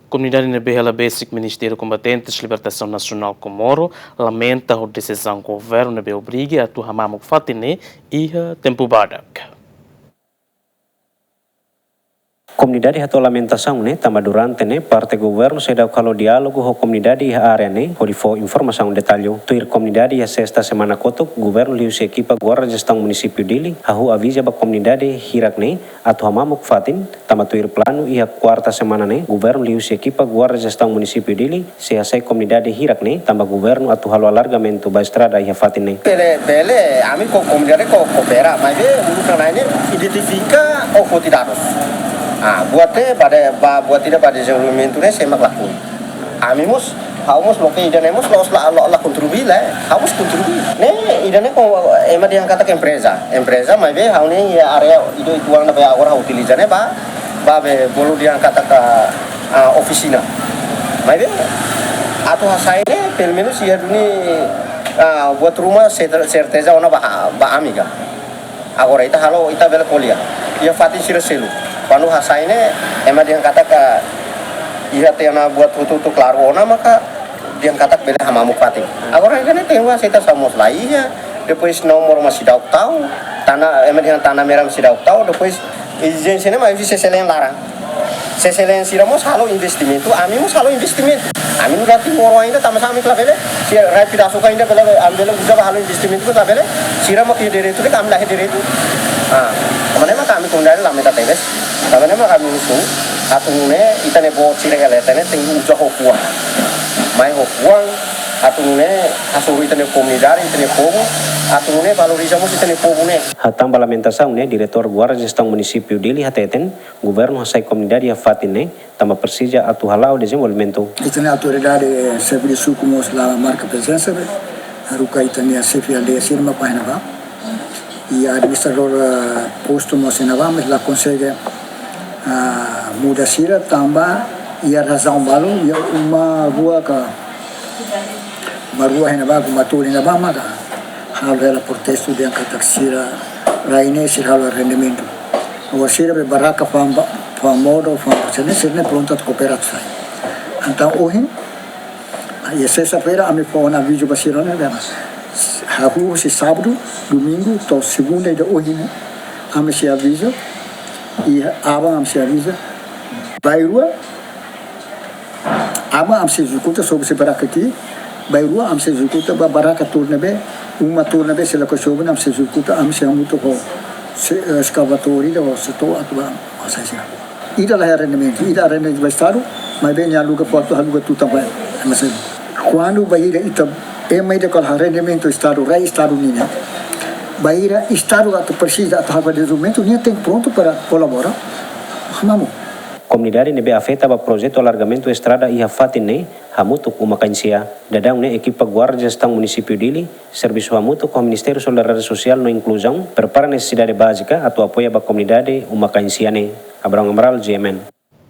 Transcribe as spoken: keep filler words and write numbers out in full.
Komunidade ne'ebé hela besik Ministériu Kombatentes Libertasaun Nasionál Komoro lamenta ho desizaun governu ne'ebé obriga atu hamamuk fatin ne'e iha tempu badak. Komunidade hato'o lamentasaun ne'e tanba durante ne'e parte governu seidauk halo diálogu ho komunidade iha área ne'e hodi fó informasaun detallu. Tuir komunidade, iha sesta semana kotuk governu liuhusi ekipa Guarda Jestaun Munisípiu Dili hahú aviza ba komunidade hirak ne'e atu hamamuk fatin, tanba tuir planu iha kuarta semana ne'e governu liuhusi ekipa Guarda Jestaun Munisípiu Dili sei hasai komunidade hirak ne'e tanba governu atu halo alargamentu ba estrada iha fatin ne'e. Bele, bele, ami ko-, komunidade ko-, koopera, maibé uluk nanain ne'e identifika ho foti dadus. Ah, buat ne'e ba de-, ba, buat ida ba dezenvolvimentu ne'e sé mak lakohi. Ami mós, ha'u mós loke ida-ne'e mós la'ós la, la, la kontribui lae, ha'u mós kontribui. Ne'e ida-ne'e ko ema dehan katak empreza, empreza, maibé ha'u-nia área ida uitoan ne'ebé agora ha'u utiliza ne'e ba, ba be bolu dehan katak, ah, ofisina. Maibé atu hasai ne'e, pelumenus iha duni, ah, buat ruma serteza ona ba, ba ami ka. Agora ita halo, ita bele ko'alia. Iha fatin sira seluk. Kuandu hasai ne'e, ema dehan katak iha tiha ona buat hotu-hotu klaru ona maka dehan katak bele hamamuk fatin. Agora ida-ne'e tenke aseita, sá mós laiha, depois nomor mós seidauk tau, tanah, ema dehan tanah merah mós seidauk tau, depois ezijénsia ne'e mak husi seselen laran. Seselen sira mós halo investimentu, ami mós halo investimentu. Ami nu'udar Timoroan ida, tanba sá ami labele, se rai pedasu ka ida bele, ami bele uza ba halo investimentu ka labele, sira mak iha direitu de'it, ami la iha direitu. Ah, tanba ne'e mak ami komunidade lamenta tebes, tanba ne'e mak ami husu, atu nune'e ita-nia boot sira hela ne'e tenke uza ho fuan. Mai ho fuan, atu nune'e hasoru ita-nia komunidade, ita-nia povu, atu nune'e valoriza mós ita-nia povu ne'e. Hatán ba lamentasaun ne'e, Diretór Guarda Jestaun Munisípiu Dili hateten, governu hasai komunidade iha fatin ne'e, tanba presiza atu hala'o dezenvolvimentu. Ita-nia autoridade xefe de suku mós la marka prezensa, be. Haruka ita-nia xefe aldeia sira mak bá iha ne'ebá. I administradór, eh, postu mós iha ne'ebá, mas la konsege, ah, muda sira, tanba iha razaun balu, iha uma rua ka, uma rua iha ne'ebá, uma tolu iha ne'ebá, maka halo hela protestu dehan katak sira rai ne'e sira halo arrendamentu. Agora sira be barraka fa'an ba, fa'an modo, fa'an ba, sira-ne'e, sira-ne'e prontu atu koopera atu sai. Entaun ohin, iha sesta-feira, ami fó ona avizu ba sira ne'e, hahú husi sábadu, domingu, to'o segunda ida ohin ne'e, ami sei aviza, i aban ami sei aviza, bainrua, aban ami sei ezekuta, sobu sei barraka ki'ik, bainrua ami sei ezekuta ba barraka tuur ne'ebé, uma tuur ne'ebé sei lakohi sobu ne'e ami sei ezekuta, ami sei hamutuk ho se-, eh, eskavatór ida ho seto'o atu bá hasai sira. Ida la iha arrendamentu, ida arrendamentu ba Estadu, maibé nia aluga, fó atu aluga tutan ba ema seluk. Kuandu bainhira ita, ema ida kala arrendamentu Estadu, rai Estadu nian, bainhira Estadu atu presiza atu halo dezenvolvimentu, nia tenke prontu para kolabora. Hamamuk. Komunidade ne'ebé afeta ba projetu alargamentu estrada iha fatin ne'e, hamutuk uma kainsia. Daudaun ne'e ekipa Guarda Jestaun Munisípiu Dili, servisu hamutuk ho Ministériu Solidariedade Sosiál no Inkluzaun, prepara nesesidade bázika atu apoia ba komunidade uma kainsia ne'e. Abraão Amaral, G M N.